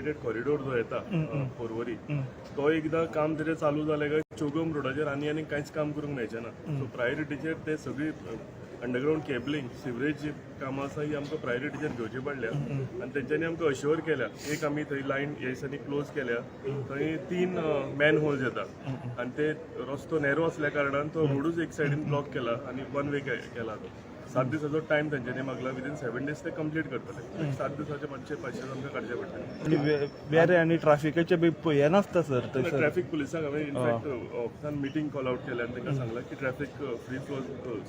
Elevated corridor जो येता पोरवरी, तो एकदां काम तेजें चालू जालें काय चोगम रोडाचेर आनी आनी कांयच काम करूंक मेळचें ना. सो प्रायोरिटीचेर ते सगळी अंडरग्रावंड केबलिंग, सिवरेज जी कामां आसा, ही आमकां प्रायोरिटीचेर घेवची पडल्या आनी तेंच्यांनी आमकां अश्योर केल्या. एक आमी थंय लायन ह्या दिसांनी क्लोज केल्या, थंय तीन मॅन होल्स येता आनी ते रस्तो नॅरो असल्या कारणान तो रोडूच एक सायडीन ब्लॉक केला आनी वन वे केला. तो 7 दिसाचो टायम तेंच्यांनी मागला. विदीन 7 डेज ते कंप्लीट करतले. 7 दिसाचे मातशे पयशे आमकां काडचे पडटले. आनी वेरे आनी ट्राफिकाचे बी हें नासता सर थंयसर. ट्रॅफिक पुलिसांक हांवें इनफॅक्ट ऑफिसान मिटींग कॉल आउट केल्या आनी तांकां सांगलां की ट्रॅफिक फ्री फ्लो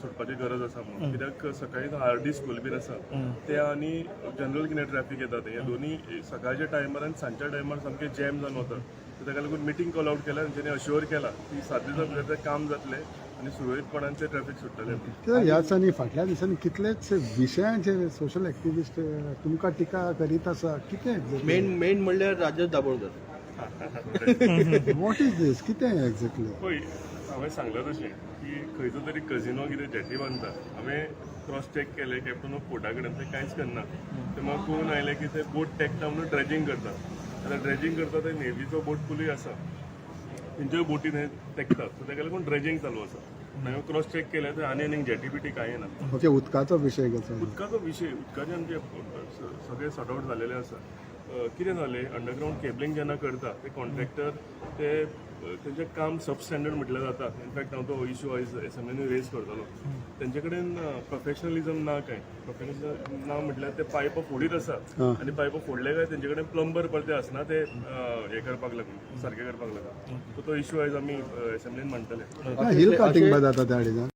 सोडपाची गरज आसा म्हणून, कित्याक सकाळी आर डी स्कूल बीन आसा ते आनी जनरल कितें ट्रॅफिक येता ते, हे दोन्ही सकाळच्या टायमार आनी सांजच्या टायमार सामकें जॅम जावन वता. सो ताका लागून मिटींग कॉल आउट केल्या. तेंच्यांनी अश्योर केला की 7 दिसां भितर तें काम जातलें आनी सुरळीतपणान ते ट्रॅफिक सुट्टलें. तर ह्या दिसांनी, फाटल्या दिसांनी कितलेच विशयांचेर सोशल एक्टिविस्ट तुमकां टिका करीत आसा. कितें एक्झॅक्टली? मेन मेन म्हणल्यार Rajesh Dabolkar. What is this? कितें एक्झॅक्टली? पळय, हांवें सांगलां तशें की खंयचो तरी कजिनो कितें जेटी बांदता. हांवें क्रॉस चॅक केलें कॅप्टन ऑफ पोर्टा कडेन, ते कांयच करना. ते म्हाका कळून आयलें की ते बोट तेकता म्हणून ड्रेजिंग करता. आतां ड्रेजिंग करता ते नेवीचो बोट पुलूय आसा, तेंच्योय बोटी थंय तेकतात. सो ताका लागून ड्रेजिंग चालू आसा. हांवें क्रॉस चॅक केलें, थंय आनी आनीक जेटी बिटी कांय ना. ओके, उदकाचो विशय कसो? उदकाचो विशय, उदकाचे आमचे सगळे सॉर्ट आउट जालेले आसा. कितें जालें, अंडरग्रावंड केबलिंग जेन्ना करता ते कॉन्ट्रॅक्टर ते तेंचें काम सब स्टँडर्ड म्हटल्यार जाता. इनफॅक्ट हांव तो इशू आयज एसेंब्लीन रेज करतलो. तेंचे कडेन प्रोफेशनलिजम ना कांय. प्रोफेशनलिजम ना म्हटल्यार ते पायपां फोडीत आसा आनी पायपां फोडले काय तेंचे कडेन प्लंबर परते आसना ते हें करपाक लागून, सारकें करपाक लागून. सो तो इशू आयज आमी एसेंब्लीन मांडटले. हिल कार्टिंग बा जाता त्या सायडीन.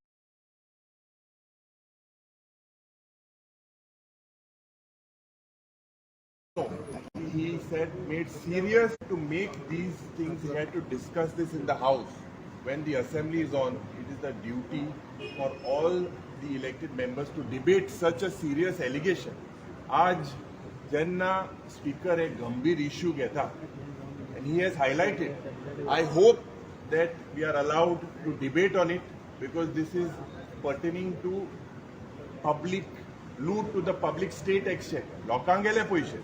He said made serious to make these things, he had to discuss this in the house. When the assembly is on, it is the duty for all the elected members to debate such a serious allegation. आज जेन्ना speaker एक गंभीर issue घेता and he has highlighted, I hope that we are allowed to debate on it because this is pertaining to public loot, to the public state exchequer, लोकांगेले पयशे.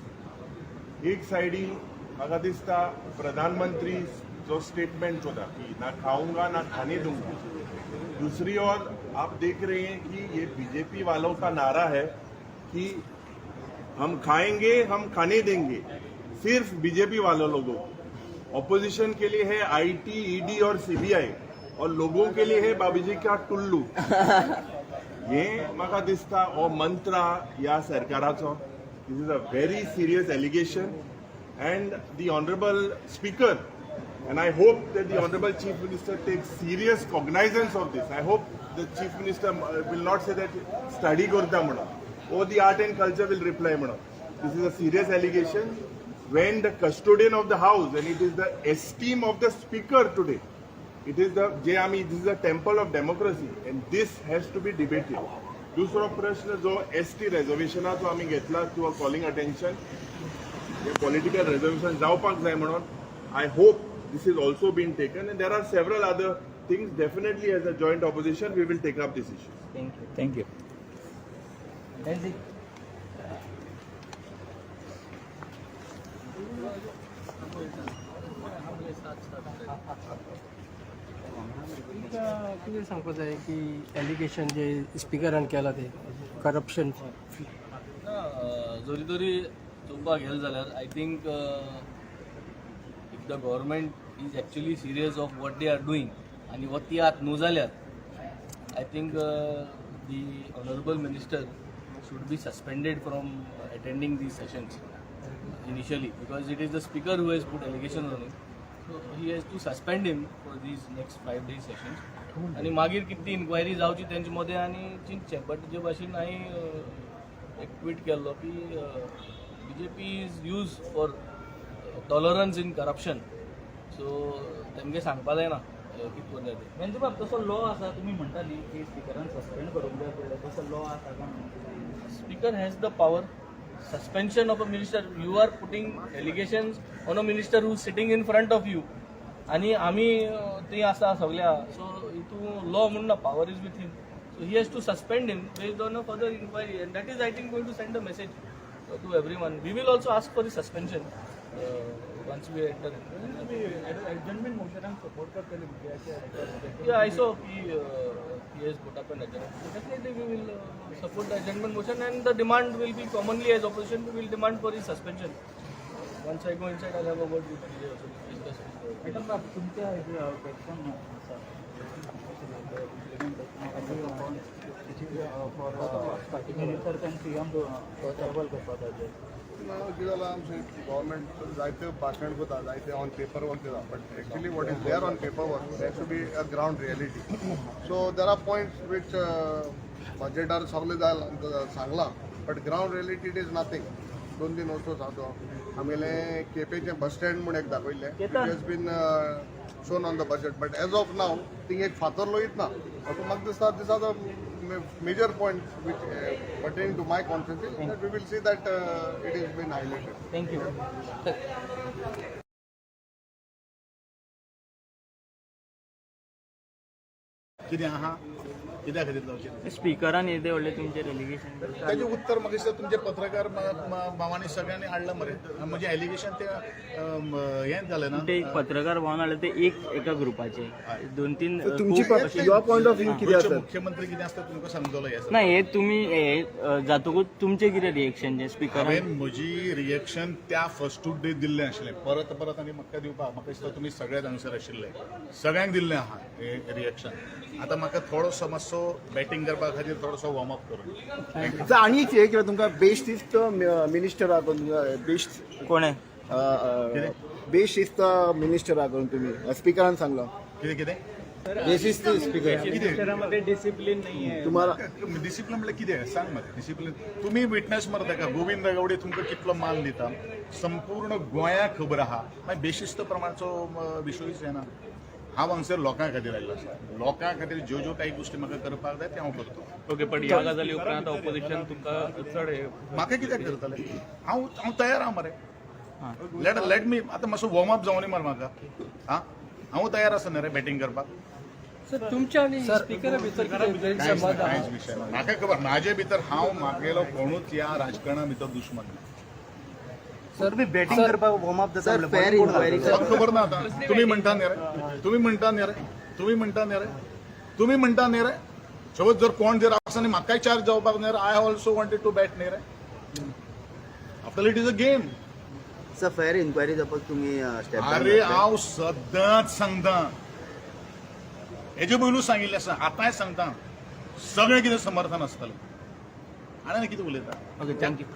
एक सायडीन म्हाका दिसता प्रधानमंत्री जो स्टेटमेंट होता कि ना खाऊंगा ना खाने दूंगा, दूसरी ओर आप देख रहे हैं कि ये बीजेपी वालों का नारा है कि हम खाएंगे, हम खाने देंगे. सिर्फ बीजेपी वालों लोगों को. ऑपोजिशन के लिए है IT, ED और सीबीआई और लोगों के लिए है बाबूजी का टुल्लू. हे म्हाका दिसता हो मंत्रा ह्या सरकाराचो. This is a very serious allegation and the honourable speaker and I hope that the honourable chief minister take serious cognizance of this. I hope the chief minister will not say that study करता म्हणून or the art and culture will reply म्हणून. This is a serious allegation when the custodian of the house, and it is the esteem of the speaker today, it is the जे आमी, this is a temple of democracy and this has to be debated. दुसरो प्रश्न जो S T रेजर्वेशनाचो आमी घेतला किंवा calling attention, हे political reservation जावपाक जाय म्हणून, I hope this is also been taken and there are several other things. Definitely, as a joint opposition, we will take up this issue. Thank you. Thank you. Nancy. कितें सांगपाक जाय की allegation जे स्पिकरान केलां ते corruption? ना, जरी तरी चोवपाक गेले जाल्यार I think if the government is actually serious of what they are doing आनी हो तियात्र न्हू जाल्यार I think the honourable minister should be suspended from attending these sessions initially, because it is the speaker who has put allegation on him. So he has to suspend him for these next 5 day sessions. आणि मागीर कितली enquiry जावची तेंचे मदें आनी चिंतचें. But जे भाशेन हांवें एक ट्वीट केल्लो की BJP is used for tolerance in corruption, so तेमगे सांगपा जायना कितें करता तें. म्हणजे बाब, तसो लॉ आसा? तुमी म्हणटा न्ही की स्पिकरान सस्पेंड करूंक जाय पडलें, तसो लॉ आसा काय म्हणून? Speaker has the power. Suspension of a minister, you are putting allegations on a minister who is sitting in front of you आणि आमी थंय आसा सगल्या. सो हितून लॉ म्हूण ना, power is with him, so he has to suspend him based on a further inquiry and that is, I think, going to send a message to everyone. We will also ask for the suspension. Once we enter. Adjournment मोशनाक support करतले. Yeah, I saw he has put up an adjournment. So definitely we will support the adjournment motion, and the demand will be commonly, as opposition, we will demand for his suspension. Once I go inside, I'll have a word with PJ also to discuss with the madam तुमच्या पॅक्शन आसा for minister आनी CM table करपाक जाय. कितें जालां, आमचें government जायते भाशण करता, जायते ऑन पेपर वर्क दिता, but actually what is there on paper work, there should be a ground reality. So there are points which बजेटार सगळें जाय सांगलां, but ground reality, it is nothing. दोन तीन वस्तू सांगतो. आमगेलें केपेचें बस स्टँड म्हूण एक दाखयल्लें, it has been shown on the budget, but as of now thing एक फातर लोहीत ना. सो म्हाका दिसता, these are the major point which pertain to my constituency, that we will see that it is been highlighted. Thank you. कितें आहा, कित्या खातीर जावचें? स्पिकरान येदे व्हडलें तुमचें रेलिगेशन. ताजें उत्तर म्हाका दिसता तुमचे पत्रकार भावांनी सगळ्यांनी हाडलां मरे. म्हजें एलिगेशन तें हें जालें ना. ते एक पत्रकार भावन हाडले, ते एक एका ग्रुपाचे दोन तीन. तुमची खूप your point of view कितें गोंयचे आसा? मुख्यमंत्री कितें आसता तुमकां समजलो हें सगळें. ना, हे तुमी हे जातकूच तुमचें कितें रिएक्शन जें स्पिकरान? हांवें म्हजी रिएक्शन त्या फर्स्ट डे दिल्लें आशिल्लें. परत परत आनी म्हाका दिवपाक, म्हाका दिसता तुमी सगळे हांगसर आशिल्ले, सगळ्यांक दिल्लें आहा हें रिएक्शन. आतां म्हाका थोडोसो मातसो बॅटींग करपा खातीर थोडोसो वॉर्म अप करून सर, आनी एक हें कितें तुमकां बेशिस्त मिनिस्टरा करून, बेस्ट कोण? बेशिस्त मिनिस्टरा करून तुम्ही स्पिकरान सांगला. कितें कितें? बेशिस्त स्पिकर. कितें? डिसिप्लीन नाही आहे. तुम्हाला डिसिप्लीन म्हळ्यार कितें सांग म्हाका. डिसिप्लीन तुमी विटनस मरे ताका. गोविंद गावडे तुमकां कितलो मान दिता, संपूर्ण गोंयाक खबर आहा. मागीर बेशिस्त प्रमाणचो विशयूच येना. हांव हांगसर लोकां खातीर आयिल्लो आसा. लोकां खातीर ज्यो ज्यो काही गोश्टी म्हाका करपाक जाय ते हांव करतो. ओके, पण ह्या गजाली उपरांत ऑपोजिशन तुमकां चड हे म्हाका कित्याक करतले? हांव हांव तयार आहा मरे. लेट let me आतां मातसो वॉर्म अप जावनी मरे म्हाका. हा, हांव तयार आसा न्ही रे बॅटींग करपाक. सर, तुमच्या आनी स्पिकरा भितर कितें कांयच गैरसमज ना, आहा? कांयच विशय ना. म्हाका खबर, म्हाजे भितर हांव मागेलो कोणूच ह्या राजकारणा भितर दुश्मन ना. सर, बॅटींग करपाक वॉर्म अप जाता, फेअर इन्क्वायरी. म्हाका खबर ना. आतां तुमी म्हणटा न्ही रे, तुमी म्हणटा न्ही रे, तुमी म्हणटा न्ही रे, तुमी म्हणटा न्ही रे. सपोज जर कोण जर आसा न्ही, म्हाकाय चार्ज जावपाक न्ही रे. I also wanted to bat न्ही रे. After, it is a game. Sir, fair inquiry जावपाक तुमी स्टेप? अरे, हांव सदांच सांगता, हेजे पयलू सांगिल्लें आसा, आतांय सांगता, सगळें कितें समर्थन आसतलें. आनी कितें उलयता? Okay, thank you.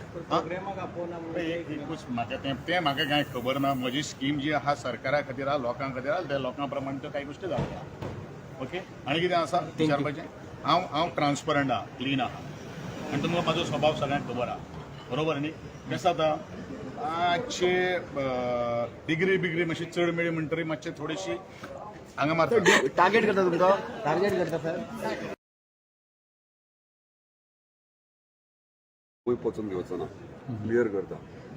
एक एकूच म्हाका तें तें म्हाका कांय खबर ना. म्हजी स्कीम जी आहा सरकारा खातीर आहा, लोकां खातीर आहा, त्या लोकां प्रमाण त्यो कांय गोश्टी जाता. ओके, आनी कितें आसा विचारपाचें? हांव हांव ट्रान्सपरंट आहा, क्लीन आहा आनी तुमकां म्हाजो स्वभाव सगळ्यांक खबर आहा, बरोबर न्ही? कशें जाता, मातशे डिग्री बिग्री मातशी चड मेळ्ळी म्हणटरी मातशे थोडीशी हांगा मारता. टार्गेट करता तुमकां, टार्गेट करता सर? खंय पचून घेवचो ना, क्लियर करता.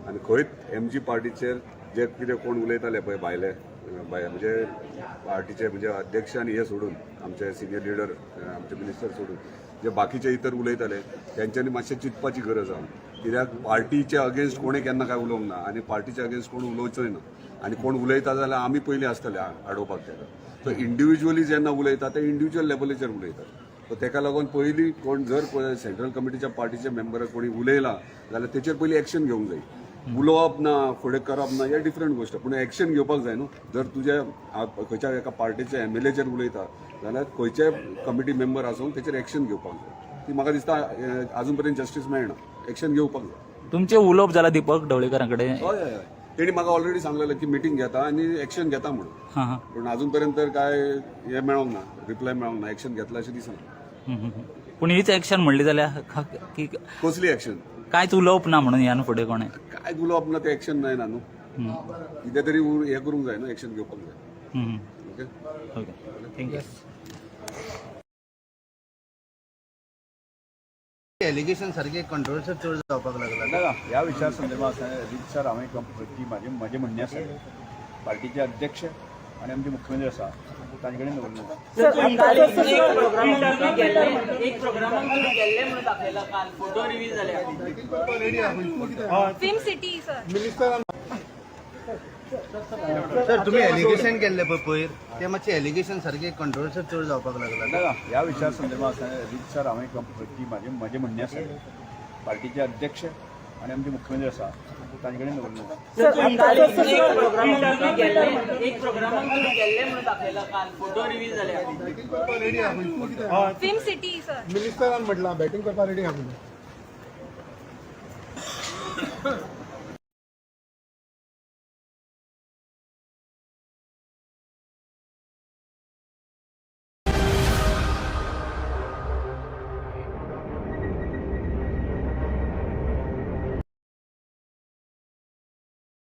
आनी खंयच एमजी पार्टीचेर जे कितें कोण उलयताले पळय भायले म्हणजे पार्टीचे, म्हणजे अध्यक्ष आनी हे सोडून, आमचे सिनियर लिडर, आमचे मिनिस्टर सोडून जे बाकीचे इतर उलयताले, तेंच्यांनी मातशें चिंतपाची गरज आहा. कित्याक पार्टीच्या अगेन्स्ट कोणें केन्ना काय उलोवंक ना आनी पार्टीच्या अगेन्स्ट कोण उलोवचोय ना. आनी कोण उलयता जाल्यार आमी पयलीं आसतले आडोवपाक ताका. सो इंडिव्हिज्युअली जेन्ना उलयता ते इंडिव्हिज्युअल लेवलीचेर उलयतात. सो तेका लागून पयलीं कोण जर सेंट्रल कमिटीच्या पार्टीच्या मेंबराक कोणी उलयला जाल्यार तेचेर पयलीं एक्शन घेवंक जाय. उलोवप ना, फुडें करप ना, हे डिफरंट गोश्ट, पूण एक्शन घेवपाक जाय न्हू. जर तुज्या खंयच्या एका पार्टीच्या एमएलएचेर उलयता जाल्यार खंयच्याय कमिटी मेंबर आसून तेचेर एक्शन घेवपाक जाय. ती म्हाका दिसता अजून पर्यंत जस्टीस मेळना. एक्शन घेवपाक जाय. तुमचें उलोवप जालां दीपक ढवळीकरा कडेन? हय हय हय, तेणी म्हाका ऑलरेडी सांगलेलें की मिटींग घेता आनी एक्शन घेता म्हणून. हां हां पूण अजून पर्यंत तर काय हे मेळोंक ना, रिप्लाय मेळोंक ना. एक्शन घेतला अशें दिसना. पूण हीच एक्शन म्हणली जाल्यार की कसली एक्शन? कांयच उलोवप ना म्हणून ह्यान फुडें कोणें. काय उलोवप ना ते एक्शन जायना न्हू. कितें तरी हें करूंक जाय न्हू, एक्शन घेवपाक जाय. Okay. Okay, thank you. Allegation सारखे कंट्रोवर्सल चड जावपाक लागला. ना, ह्या विशया संदर्भात रितसर हांवें ती म्हाजें म्हजें म्हणणें आसा, पार्टीचे अध्यक्ष आनी आमचे मुख्यमंत्री आसा तांचे कडेन दवरलें. एक प्रोग्रामाक तुम्ही गेल्ले म्हणून दाखयला काल, फोटो रिलीज जाल्या. Film city sir. Minister. Sir, तुम्ही एलिगेशन केल्ले पळय पयर, ते मातशे एलिगेशन सारखे कंट्रोवर्सल चड जावपाक लागला. ना ना, ह्या विशया संदर्भात आसतना रितसर हांवें ती म्हाजें म्हाजें म्हणणें आसा, पार्टीचे अध्यक्ष आनी आमचे मुख्यमंत्री आसा तांचे कडेन दवरलें. एक प्रोग्रामाक तुम्ही गेल्ले म्हणून दाखयला, काल फोटो रिव्हील जाल्या. बॅटिंग करपाक रेडी आहा तूं कितें? Film city sir. मिनिस्टरान म्हटलां, बॅटिंग करपाक रेडी आहा म्हणून.